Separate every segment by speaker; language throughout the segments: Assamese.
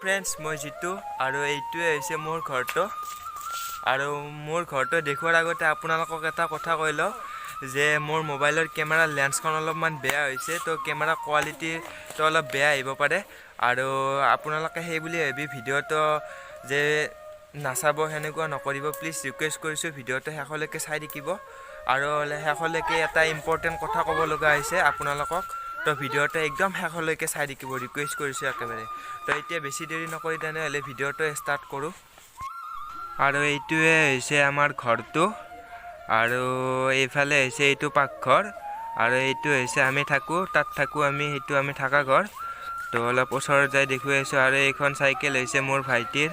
Speaker 1: ফ্ৰেণ্ডছ, মই জিতু আৰু এইটোৱে হৈছে মোৰ ঘৰটো। আৰু মোৰ ঘৰটো দেখুৱাৰ আগতে আপোনালোকক এটা কথা কৈ লওঁ যে মোৰ মোবাইলৰ কেমেৰাৰ লেন্সখন অলপমান বেয়া হৈছে। তো কেমেৰা কোৱালিটিটো অলপ বেয়া আহিব পাৰে আৰু আপোনালোকে সেই বুলি ভাবি ভিডিঅ'টো যে নাচাব, সেনেকুৱা নকৰিব। প্লিজ ৰিকুৱেষ্ট কৰিছোঁ, ভিডিঅ'টো শেষলৈকে চাই থাকিব। আৰু শেষলৈকে এটা ইম্পৰ্টেণ্ট কথা ক'ব লগা হৈছে আপোনালোকক। তো ভিডিঅ'টো একদম শেষলৈকে চাই থাকিব, ৰিকুৱেষ্ট কৰিছোঁ একেবাৰে। তো এতিয়া বেছি দেৰি নকৰি তেনেহ'লে ভিডিঅ'টো ষ্টাৰ্ট কৰোঁ। আৰু এইটোৱে হৈছে আমাৰ ঘৰটো আৰু এইফালে হৈছে এইটো পাকঘৰ আৰু এইটো হৈছে আমি থাকোঁ, তাত থাকোঁ আমি, সেইটো আমি থকা ঘৰ। তো অলপ ওচৰত যাই দেখুৱাই আছোঁ। আৰু এইখন চাইকেল হৈছে মোৰ ভাইটিৰ।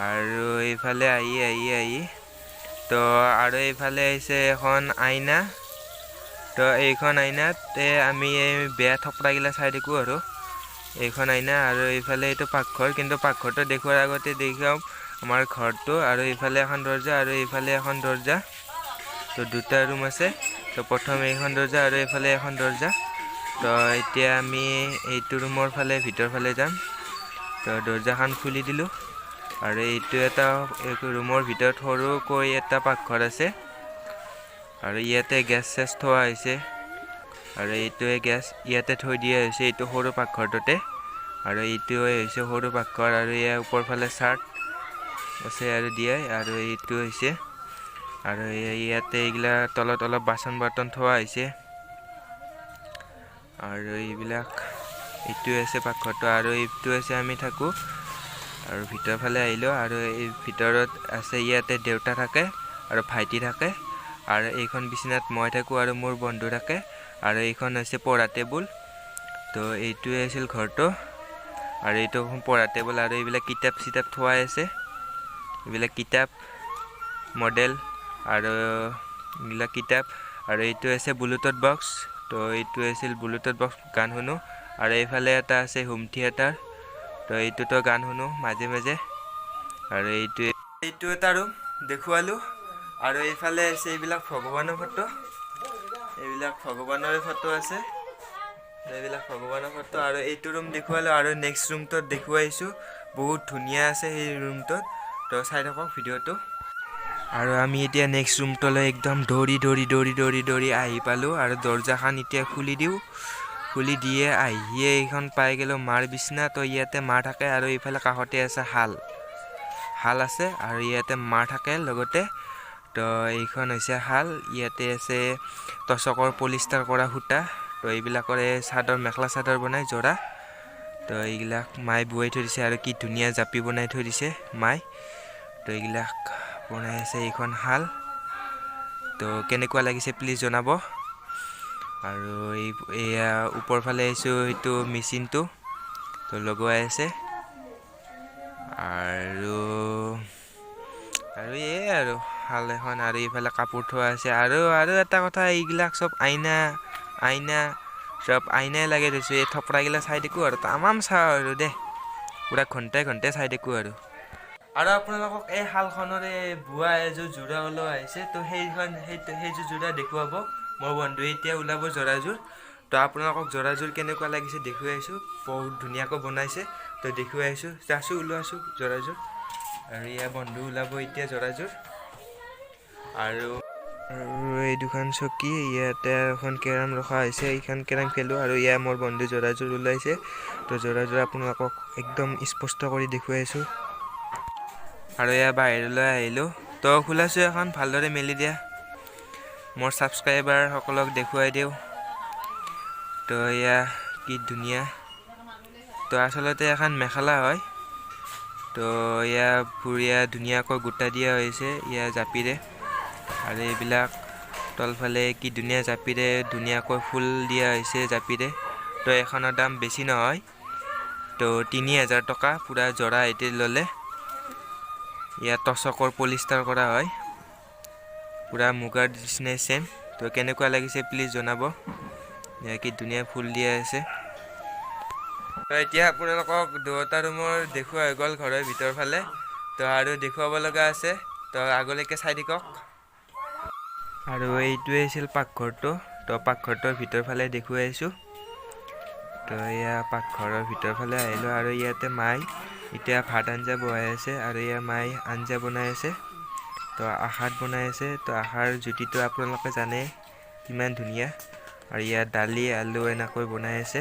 Speaker 1: আৰু এইফালে আহি আহি আহি তো আৰু এইফালে হৈছে এখন আইনা। তো এইখন আইনাত আমি এই বেয়া থপৰাগিলা চাই থাকোঁ। আৰু এইখন আইনা আৰু এইফালে এইটো পাকঘৰ। কিন্তু পাকঘৰটো দেখুৱাৰ আগতে দেখুৱাম আমাৰ ঘৰটো। আৰু এইফালে এখন দৰ্জা আৰু এইফালে এখন দৰ্জা, তো দুটা ৰুম আছে। তো প্ৰথম এইখন দৰ্জা আৰু এইফালে এখন দৰ্জা। তো এতিয়া আমি এইটো ৰুমৰ ফালে, ভিতৰ ফালে যাম। তো দৰ্জাখন খুলি দিলোঁ আৰু এইটো এটা এইটো ৰুমৰ ভিতৰত সৰুকৈ এটা পাকঘৰ আছে আৰু ইয়াতে গেছ চেছ থোৱা হৈছে আৰু এইটোৱে গেছ ইয়াতে থৈ দিয়া হৈছে এইটো সৰু পাকঘৰটোতে। আৰু এইটোৱে হৈছে সৰু পাকঘৰ। আৰু ইয়াৰ ওপৰ ফালে চাৰ্ট আছে আৰু দিয়াই। আৰু এইটো হৈছে আৰু ইয়াতে এইগিলা তলত অলপ বাচন বৰ্তন থোৱা হৈছে আৰু এইবিলাক। এইটো আছে পাকঘৰটো আৰু এইটো আছে আমি থাকোঁ। আৰু ভিতৰ ফালে আহিলোঁ আৰু এই ভিতৰত আছে, ইয়াতে দেউতা থাকে আৰু ভাইটি থাকে আৰু এইখন বিচনাত মই থাকোঁ আৰু মোৰ বন্ধু থাকে। আৰু এইখন হৈছে পঢ়া টেবুল। তো এইটোৱে আছিল ঘৰটো আৰু এইটো এখন পঢ়া টেবুল আৰু এইবিলাক কিতাপ চিতাপ থোৱাই আছে। এইবিলাক কিতাপ, মডেল আৰু এইবিলাক কিতাপ। আৰু এইটো আছে ব্লুটুথ বক্স। তো এইটো আছিল ব্লুটুথ বক্স, গান শুনো। আৰু এইফালে এটা আছে হোম থিয়েটাৰ। তো এইটোতো গান শুনো মাজে মাজে। আৰু এইটো এটা ৰুম দেখুৱালোঁ। আৰু এইফালে আছে এইবিলাক ভগৱানৰ ফটো, এইবিলাক ভগৱানৰে ফটো আছে, এইবিলাক ভগৱানৰ ফটো। আৰু এইটো ৰুম দেখুৱালোঁ আৰু নেক্সট ৰুমটোত দেখুৱাইছোঁ, বহুত ধুনীয়া আছে সেই ৰুমটোত। তো চাই থাকক ভিডিঅ'টো। আৰু আমি এতিয়া নেক্সট ৰুমটোলৈ একদম দৌৰি দৌৰি দৌৰি দৌৰি দৌৰি আহি পালোঁ আৰু দৰ্জাখন এতিয়া খুলি দিওঁ। খুলি দিয়ে আহিয়ে এইখন পাই গ'লোঁ মাৰ বিচনা। তো ইয়াতে মা থাকে আৰু এইফালে কাষতে আছে শাল, শাল আছে আৰু ইয়াতে মা থাকে লগতে। তো এইখন হৈছে শাল। ইয়াতে আছে টচকৰ পলিষ্টাৰ কৰা সূতা। তো এইবিলাকৰে চাদৰ, মেখেলা চাদৰ বনাই যোৰা। তো এইবিলাক মায়ে বোৱাই থৈ দিছে আৰু কি ধুনীয়া জাপি বনাই থৈ দিছে মায়ে। তো এইবিলাক বনাই আছে। এইখন শাল। তো কেনেকুৱা লাগিছে প্লিজ জনাব। আৰু এই এয়া ওপৰ ফালে আহিছোঁ, এইটো মেচিনটো তো লগোৱাই আছে। আৰু আৰু এই আৰু শাল এখন আৰু এইফালে কাপোৰ থোৱা আছে। আৰু আৰু এটা কথা, এইবিলাক চব আইনা, আইনা চব আইনাই লগাই থৈছোঁ। এই থপৰাগিলা চাই থাকোঁ আৰু তামাম চাওঁ আৰু দে, পূৰা ঘণ্টাই ঘণ্টাই চাই থাকোঁ। আৰু আৰু আপোনালোকক এই শালখনৰে বোৱা এযোৰ যোৰা ওলোৱা আহিছে। তো সেইখন সেইযোৰ যোৰা দেখুৱাব মোৰ বন্ধুৱে। এতিয়া ওলাব যোৰাযোৰ। তো আপোনালোকক যোৰাযোৰ কেনেকুৱা লাগিছে দেখুৱাই আহিছোঁ। বহুত ধুনীয়াকৈ বনাইছে, তো দেখুৱাই আহিছোঁ। যাচোঁ, ওলোৱাছোঁ যোৰাযোৰ। আৰু ইয়াৰ বন্ধু ওলাব এতিয়া যোৰাযোৰ। আৰু আৰু এই দুখন চকী, ইয়াতে এখন কেৰম ৰখা হৈছে, এইখন কেৰম খেলোঁ। আৰু ইয়াৰ মোৰ বন্ধু যোৰাযোৰ ওলাইছে। তো যোৰাযোৰ আপোনালোকক একদম স্পষ্ট কৰি দেখুৱাই আছোঁ। আৰু ইয়াৰ বাহিৰলৈ আহিলোঁ। তো খোলাছোঁ এখন, ভালদৰে মেলি দিয়া, মোৰ ছাবস্ক্ৰাইবাৰসকলক দেখুৱাই দিওঁ। তো এয়া কি ধুনীয়া। তো আচলতে এখন মেখেলা হয়। তো এয়া বঢ়িয়া ধুনীয়াকৈ গোটা দিয়া হৈছে ইয়াৰ জাপিৰে। আৰু এইবিলাক তলফালে কি ধুনীয়া জাপিৰে ধুনীয়াকৈ ফুল দিয়া হৈছে জাপিৰে। তো এখনৰ দাম বেছি নহয়, তো 3000 টকা পূৰা যোৰা এটি ল'লে। ইয়াত টচকৰ পলিষ্টাৰ কৰা হয়, পূৰা মুগাৰ নিচিনাই ছেম। তো কেনেকুৱা লাগিছে প্লিজ জনাব। ইয়াত কি ধুনীয়া ফুল দিয়া আছে। তো এতিয়া আপোনালোকক দুয়োটা ৰুমৰ দেখুওৱা হৈ গ'ল ঘৰৰ ভিতৰ ফালে। তো আৰু দেখুৱাব লগা আছে, তো আগলৈকে চাই থাকক। আৰু এইটোৱে আছিল পাকঘৰটো। তো পাকঘৰটোৰ ভিতৰ ফালে দেখুৱাই আছোঁ। তো এয়া পাকঘৰৰ ভিতৰ ফালে আহিলোঁ আৰু ইয়াতে মাই এতিয়া ভাত আঞ্জা বহাই আছে আৰু ইয়াৰ মায়ে আঞ্জা বনাই আছে। তো আষাৰ বনাই আছে। তো আষাৰ জুতিটো আপোনালোকে জানে কিমান ধুনীয়া। আৰু ইয়াত দালি, আলু এনেকৈ বনাই আছে।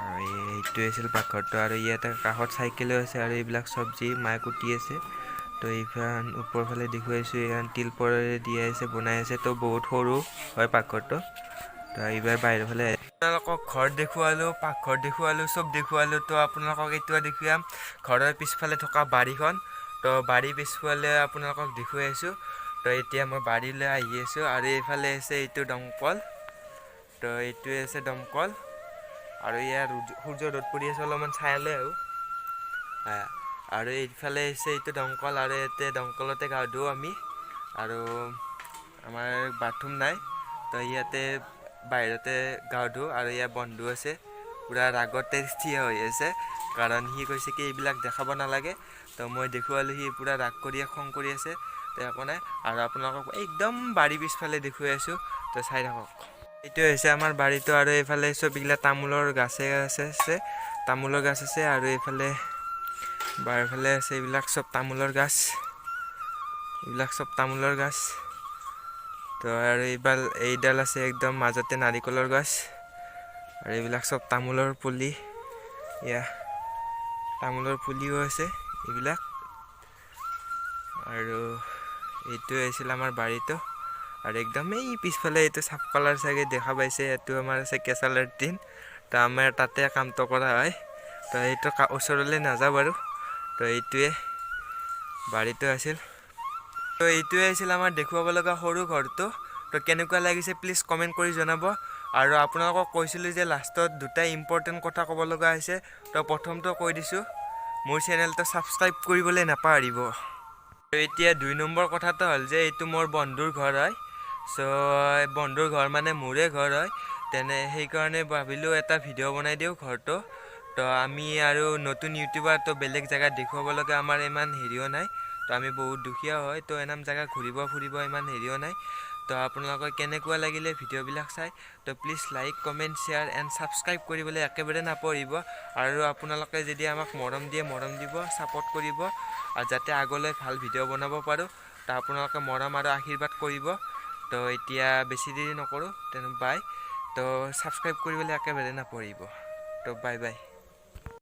Speaker 1: আৰু এইটো আছিল পাকঘৰটো। আৰু ইয়াতে কাষত চাইকেলো আছে আৰু এইবিলাক চব্জি মায়ে কুটি আছে। তো এইখন ওপৰ ফালে দেখুৱাইছোঁ, এইখন তিলপৰেৰে দিয়া আছে, বনাই আছে। তো বহুত সৰু হয় পাকঘৰটো। তো এইবাৰ বাহিৰৰ ফালে আপোনালোকক ঘৰ দেখুৱালোঁ, পাকঘৰ দেখুৱালোঁ, চব দেখুৱালোঁ। তো আপোনালোকক এইটো দেখুৱাম ঘৰৰ পিছফালে থকা বাৰীখন। তো বাৰীৰ পিছফালে আপোনালোকক দেখুৱাই আছোঁ। তো এতিয়া মই বাৰীলৈ আহি আছোঁ আৰু এইফালে আছে এইটো দমকল। তো এইটোৱে আছে দমকল। আৰু ইয়াৰ সূৰ্যৰ ৰ'দ পৰি আছে, অলপমান ছায়ালৈ আহোঁ। আৰু এইফালে আছে এইটো দমকল আৰু ইয়াতে দমকলতে গা ধুওঁ আমি। আৰু আমাৰ বাথৰুম নাই, তো ইয়াতে বাহিৰতে গা ধুওঁ। আৰু ইয়াৰ বন্ধু আছে, পূৰা ৰাগতে থিয় হৈ আছে, কাৰণ সি কৈছে কি এইবিলাক দেখাব নালাগে। তো মই দেখুৱালোঁ, সি পূৰা ৰাগ কৰি খং কৰি আছে। তো একো নাই। আৰু আপোনালোকক একদম বাৰী পিছফালে দেখুৱাই আছোঁ, তো চাই থাকক। এইটো হৈছে আমাৰ বাৰীটো। আৰু এইফালে চব এইগিলা তামোলৰ গাছে আছে, তামোলৰ গাছ আছে। আৰু এইফালে বাহিৰফালে আছে এইবিলাক চব তামোলৰ গাছ, এইবিলাক চব তামোলৰ গাছ। তো আৰু এইবাৰ এইডাল আছে একদম মাজতে নাৰিকলৰ গছ। আৰু এইবিলাক চব তামোলৰ পুলি, এয়া তামোলৰ পুলিও আছে এইবিলাক। আৰু এইটোৱে আছিল আমাৰ বাৰীটো। আৰু একদম এই পিছফালে এইটো চাফ কালাৰ চাগে দেখা পাইছে, এইটো আমাৰ আছে কেঁচা লেট্ৰিন। তো আমাৰ তাতে কামটো কৰা হয়। তো এইটো ওচৰলৈ নাযাওঁ বাৰু। তো এইটোৱে বাৰীটো আছিল। তো এইটোৱে আছিল আমাৰ দেখুৱাব লগা সৰু ঘৰটো। তো কেনেকুৱা লাগিছে প্লিজ কমেণ্ট কৰি জনাব। আৰু আপোনালোকক কৈছিলোঁ যে লাষ্টত দুটা ইম্পৰ্টেণ্ট কথা ক'ব লগা হৈছে। তো প্ৰথমটো কৈ দিছোঁ, মোৰ চেনেলটো ছাবস্ক্ৰাইব কৰিবলৈ নাপাহৰিব। আৰু এতিয়া 2 নম্বৰ কথাটো হ'ল যে এইটো মোৰ বন্ধুৰ ঘৰ হয়। চ' বন্ধুৰ ঘৰ মানে মোৰে ঘৰ হয়। তেনে সেইকাৰণে ভাবিলোঁ এটা ভিডিঅ' বনাই দিওঁ ঘৰটো। তো আমি আৰু নতুন ইউটিউবাৰ, তো বেলেগ জেগাত দেখুৱাব লগা আমাৰ ইমান হেৰিও নাই। তো আমি বহুত দুখীয়া হয়, তো এনাম জেগা ঘূৰিব ফুৰিব ইমান হেৰিও নাই। তো আপোনালোকৰ কেনেকুৱা লাগিলে ভিডিঅ'বিলাক চাই, তো please like, comment, share and subscribe কৰিবলৈ একেবাৰে নাপাহৰিব। আৰু আপোনালোকে যদি আমাক মৰম দিয়ে, মৰম দিব, ছাপোৰ্ট কৰিব আৰু যাতে আগলৈ ভাল ভিডিঅ' বনাব পাৰোঁ, তো আপোনালোকে মৰম আৰু আশীৰ্বাদ কৰিব। তো এতিয়া বেছি দেৰি নকৰোঁ, তেনে বাই। তো ছাবস্ক্ৰাইব কৰিবলৈ একেবাৰে নাপাহৰিব। তো বাই বাই।